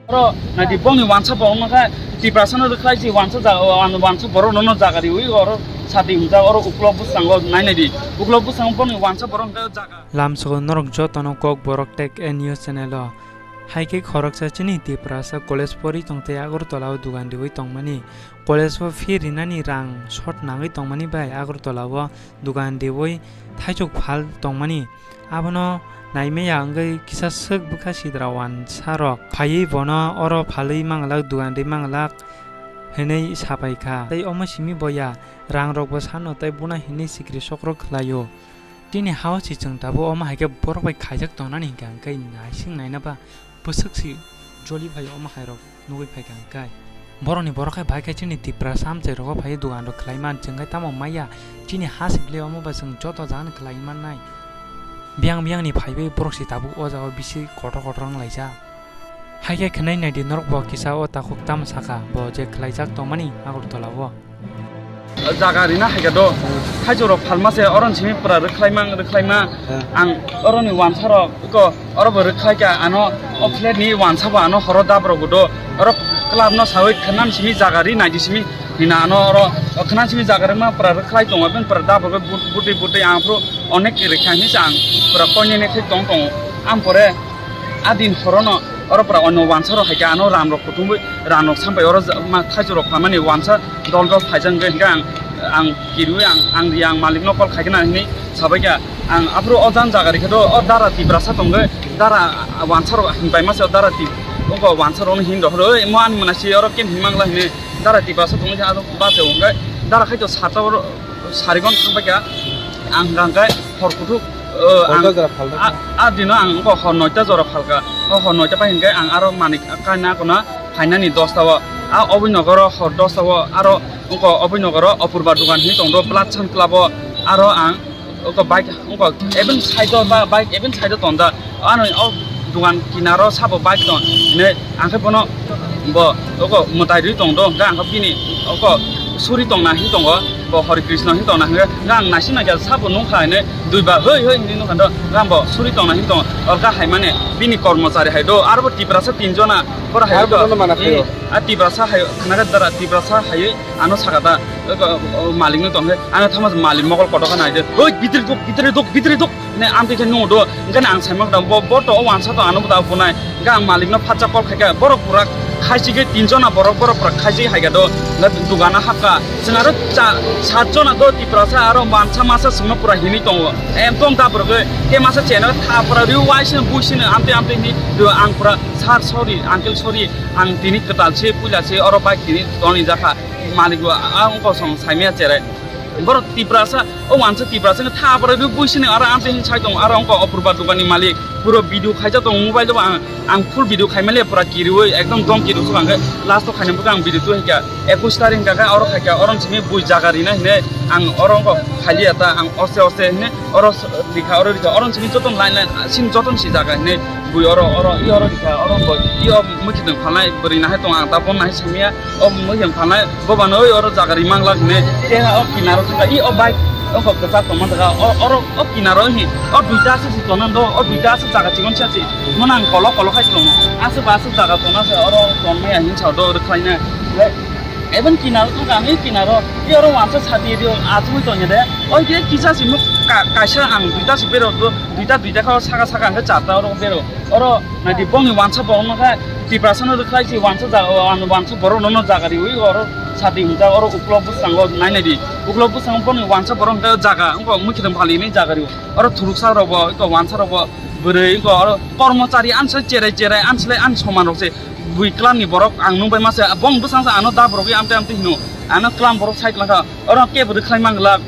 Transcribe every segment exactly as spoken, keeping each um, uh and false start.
Oro naidi bongni wansa borok no khe Tiprasa no rwkhlai si wansa jaga, wansa borok no jaga riwi oro sati hwnjak oro uklok bwskango nai naidi. Uklok bwskango bongni wansa borok no jaga. Lamsogo norok jotono Kokborok Tech N U channel o. Hai khe khoroksa chini Tiprasa college pori tong tei Agartala o dugan riwi tongmani. College o fee rinani rang short nangwi tongmani bai Agartala o dugan riwi thaichuk phal tongmani. Abono naimaya wngwi kisa swk bwkha sidra wansa rok phaiwi bono oro phalwi manglak, dugan ri manglak hinwi sapai kha. Tei omo simi boya rang rokbo sano tei buna hinwi sikri sokro khlaio. Tini hao si chwng tabuk omo hai khe borok bai khaijak tongnani hinkhe ang khe naising naina ba bwswk si joli phaio omo hai rok. Nugwi phaikha hwnkhe. Borokni borok khai bai khe chini Tiprasa amchai rogo phaiwi dugan rok khlai man chwng khai tamo maya chini ha sibli omo ba chwng joto jagani khlai mannai. Biyang biyangni phaiwi borok si tabuk o jaga o bisi kotor kotor wng laijak. Hai khe khwnai naidi norok bo kisa o takhuk tamo sakha bo je khlaijak tongmani Agartala o. Jaga rina hai khe do. Thaichuk rok phalma se oron simi pura rwkhlai mang, rwkhlai ma. Ang oroni wansa rok ko oro bo rwkhlai kha ano o flat ni wansa bo ano horo dab rok bo do. Oro club no sawi khwnam simi jaga ri naidi simi hina ano oro khwnam simi jaga rima pura rwkhlai tongo ben pura dab rok but, butwi butwi ang phuru onek rikha hinwi se ang pura koinene khe tong tongo. Ang pore a din horo no oro pura ono wansa rok hai khe ano ram rok kuthumwi ram rok sampai oro ja-, ma thaichuk rok phalmani wansa dol dol phaijak hwnkhe hwnkhe ang, ang kirwi ang, ang ri ang malik no call khai khna hinwi sabai kha. Ang aphuru o jang jaga rikhe do o dara Tiprasa tongkhe dara wansa rok hinpai masa o dara Ti-, oko wansa rok no hin rok oi mo ani mwnasi oro kem hin mangla hinwi dara Tiprasa tongkhe aro bacha hwnkhe dara khai to sata oro Sarigon thang bai kha, ang hwnkha hwnkhe hor kuthuk, o, ang, Noita jora phalkha. A, a dino ang wngkha hor noita jora phalkha. O hor noita pai hwnkhe ang aro manik kaina kono phainani dosta o. A Oboi Nogoro hor dosta o aro wngkha Oboi Nogoro Apurba dogan hinwi tongdo Blood Sun Club o. Aro ang wngkha bike wngkha even side o ba bike even side o tonda. Ano o dogan kinaro sabo bike tong hinwi ang khe bono bo oko mwtai rwi tong do, hwnkhe ang khe bini oko suri tongna hin tongo, bo Hare Krishna hin tongna hwnkhe ang naising naikha sabo nukha hinwi dui ba hoi hoi hinwi nukha do, hwnkhe ang bo suri tongna hin tongo, orka hai mane bini kormochari hai do, aro bo Tiprasa tin jona boro hai Aro do. Bono mana khaio. A Tiprasa hai khna khe dara Tiprasa hai. Ano saka ta, o, o, o, malik no tongkhe, ano thangma malik mokol kotor khe naide, "Oi, bidire duk, bidire duk, bidire duk," ne amtwi khe nung do. Hwnkhe ang saimang da, bo, bo to o wansa to ano da bunai. Hwnkhe ang malik no phatsa call khaikha, borok pura khaisi khe tin jona borok, borok pura khaisi haikha do, hwnkhe dugana hapkha. Chwng aro cha-, sat jona do Tiprasa aro mansa masa swngno pura hinwi tongo. Em tong da borok khe, khe masa cheno tha pura riu waisino buisino amtwi amtwi hinwi do ang pura, "Sir, sorry, uncle, sorry, ang tini kwtal se, puila se, oro bike tini toni jakha." Malik bo a wngkha song saimaya cherai. Borok Tiprasa, o wansa Tiprasa wngkha tha borok bo buisini aro amtwi hin sai tongo, aro wngkha Apurba doganni malik. Puro video khaijak tongo mobile o ang, ang full video khaimale pura kiriwi ekdom dom kiri sukha hwnkhe last o khaina bwkha ang video tu hwnkha ekush tarik hwnkha khe oro khaikha oro simi bui jaga rina hinwi ang oro wngkha khaliya ta ang ose ose hinwi oro rikha oro rikha oro simi joto line line sini joto si jaga hinwi bui oro oro i oro rikha oro wngkha i o mwkhitwng phalnai bwrwi nahai tongo ang ta bono nahai simiya. O mui him phalnai, bo bano oi oro jaga ri manglak hinwi. Tei o kinaro thangkha, i o bike, o kok kwchak tongma thangkha, o, oro, o kinaro hi, o duita aswk se tonang do, o duita aswk jaga chikon se se. Mono ang kolok kolok khai tongo. Aswk ba aswk jaga tongna se, oro tonmaya hin sa do, oro khlaina. Even kinaro thangkha, ang i kinaro, i oro wansa sati rio, achugwi tongya de. Oi khe kisa se muk ka-, kaisa ang duita se bero do, duita, duita kha o saka, saka ang khe charta oro bero. Oro naidi bongni wansa borok no khe Tiprasa no rwkhlai si wansa jaga, o, ano wansa borok no, no jaga riwi oro sati hwnjak oro uklok bwskango nai naidi. Uklok bwskango bongni wansa borok hwnkhe jaga wngkha mwkhitwng phalini jaga riwi. Oro thuruksa rok bo wngkha wansa rok bo bwrwi wngkha oro kormochari anse cherai cherai anse lai ani soman rok se bui klam ni borok ang nung bai ma se bong bwsang sa ano da borok amte amte hino ano klam borok sai langkha. Oro kebo rwkhlai manglak.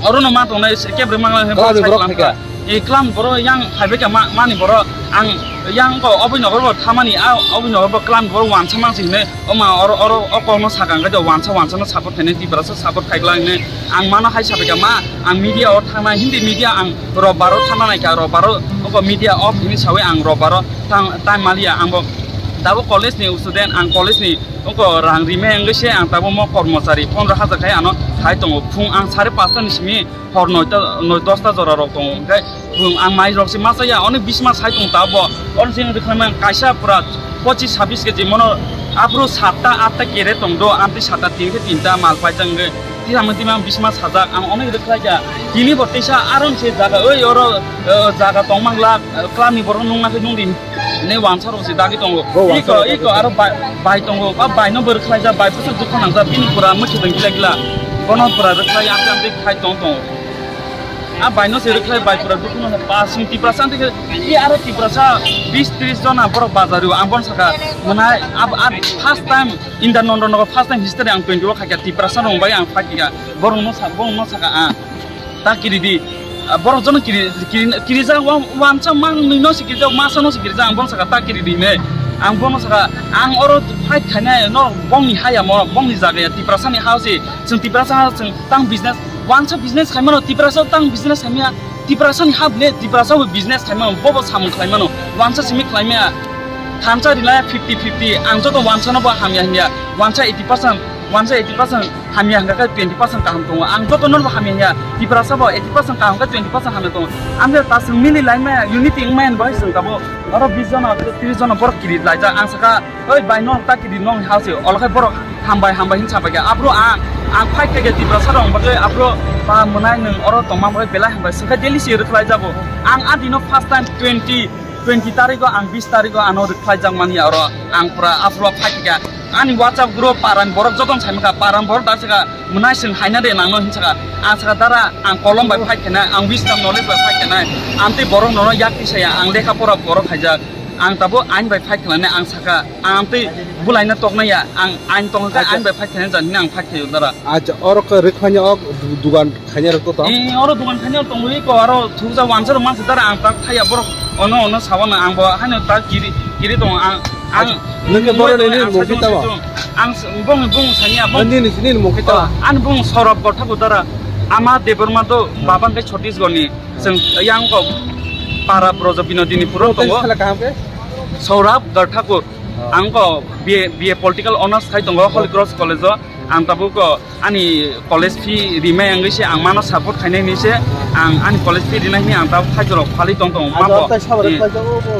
Oro no ma tongnai kebo rwkhlai manglak. Klam ni borok phaikha. E klam borok yang phaibai kha ma, mani borok ang yang ko oboi nogor bo thamani a oboi nogor bo klam borok wansa mang si hinwi oma oro oro o kok no sakang khe wansa wansa no support khainai Tiprasa support khai glak hinwi ang mano hai sabai kha ma ang media o thangnai Hindi media ang robbaro thangna nai kha robbaro oko media off hinwi sawi ang robbaro tang time maliya ang bo Tabuk college ni student, ang college ni oko rang rimai wngwi se ang tabuk mo kormochari pondro hajar khai ano khai tongo. Phung ang sare pasta ni simi hor noita, noi dosta jora rok tongo. Hwnkhe phung ang mai rok se masa ya, onek bisma sai tong tabuk. Oro jeng rwkhlai mang kaisa pura pochis sabis keji mono, aphuru satta atta kere tong do, amtwi satta tin khe tinta mal paijak wngwi. Tisa mung twi mang bisma sajak, ang onek rwkhlai ja. Tini bo tisa aron se jaga, oi oro, eh, jaga tong mang la, eh, club ni borok nung nakhe nung di. Ne wansa rok se dagi tongo. Iko, iko aro bai, bai tongo. Ba bai no bo rwkhlai ja, bai bwswk dukha nang ja, bini pura mwchwdwng gila gila. Bono pura rwkhlai amtwi amtwi khai tong tongo. A bai no se rwkhlai bai pura dukhu no pas sing Tiprasa amtwi khe, i aro Tiprasa bis tris jona borok bajario ang bon saka. Mwnai ab, ab first time in the Nondon Nogo first time history ang twenty o khaikha Tiprasa rong bai ang phaikha. Borok no sa, borok no saka a. Ta kiri di. A, borok jono kiri, kiri, kiri ja wa, wansa mang nwi no se kiri ja, masa no se kiri ja, ang bon saka ta kiri di ne. Ang bono saka ang oro fight khainai no bongni haya mo, bongni jaga ya Tiprasa ni ha se. Chwng Tiprasa ha chwng tang business, wansa business khaimano Tiprasa tang business khaimya. Tiprasa ni hap ne, Tiprasa bo business khaimano, bobo samung khlaimano, wansa simi khlaimaya. Thansa rilaya fifty fifty, ang joto wansa no bo hamya hamya, wansa eighty percent, wansa eighty percent hamya hingka khe twenty percent kaham tongo. Ang joto no bo hamya hamya, Tiprasa bo eighty percent kaham khe twenty percent hamya tongo. Ang je ta chwng mili laimaya, unity wngmaya ni bagwi chwng tabuk oro bis jona, tris jona borok kiri laijak. Ang saka, "Oi bai, no ta kiri nong ha se," olo khai borok, "Hambai, hambai," hin sapai kha. Aphuru ang, ang fight khe Tiprasa rok bagwi aphuru ba mwnai nwng oro tongma bagwi belai hambai. Swngkha daily se rwkhlai jago. Ang a dino first time twenty, twenty tarikh o, ang bis tarikh o ano rwkhlai jak mani oro. Ang pura aphuru fight kha. Ani WhatsApp group paran borok joton sai mankha, paran borok da saka mwnai swng haina de nangno hin saka. Ang saka dara ang kolom bai fight khenai, ang wisdom knowledge bai fight khenai. Amtwi borok nono yak tisaya, ang lekha pora borok khaijak. Ang tabuk ain bai fight khlainai, ang saka, ang tei bulaina toknai ya, ang ain tong khe ain bai fight khlainai jani ang fight khlaio dara. Acha, oro khe rwkhlai ni ok du-, dugan khainai rok to tong? Eh, oro dugan khainai rok tongwi ko aro thukjak wansa rok mansa dara ang tak thaya borok ono ono sawana ang bo haino tak kiri kiri tong ang ang. Acha, nwng khe borok ni mung khe tamo? Ang bong bong sanya bong. Nini nini mung khe tamo? Ani bong Saurabh Gorthaku dara ama Debbarma to babang khe Chhattisgarh ni. Chwng yang kok para brojo Binodini puro tongo. Sala kaham khe? Saurabh Garthakur. Ang ko B A, B A Political Honours khai tongo Holy Cross College o. Ang tabuk ko ani college fee rimai wngwi se ang mano support khainai hinwi se ang ani college fee rinai hinwi ang tabuk khai jorok phali tong tongo. Mabo.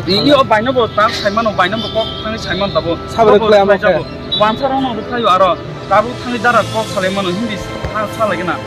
Ini o baino bo ta sai mano, baino bo kok thangwi sai mano tabuk. Sabre khlai amo khe. Wansa rok no rwkhlaio aro tabuk thangwi dara kok salai mano hindi sa, sa lagi na.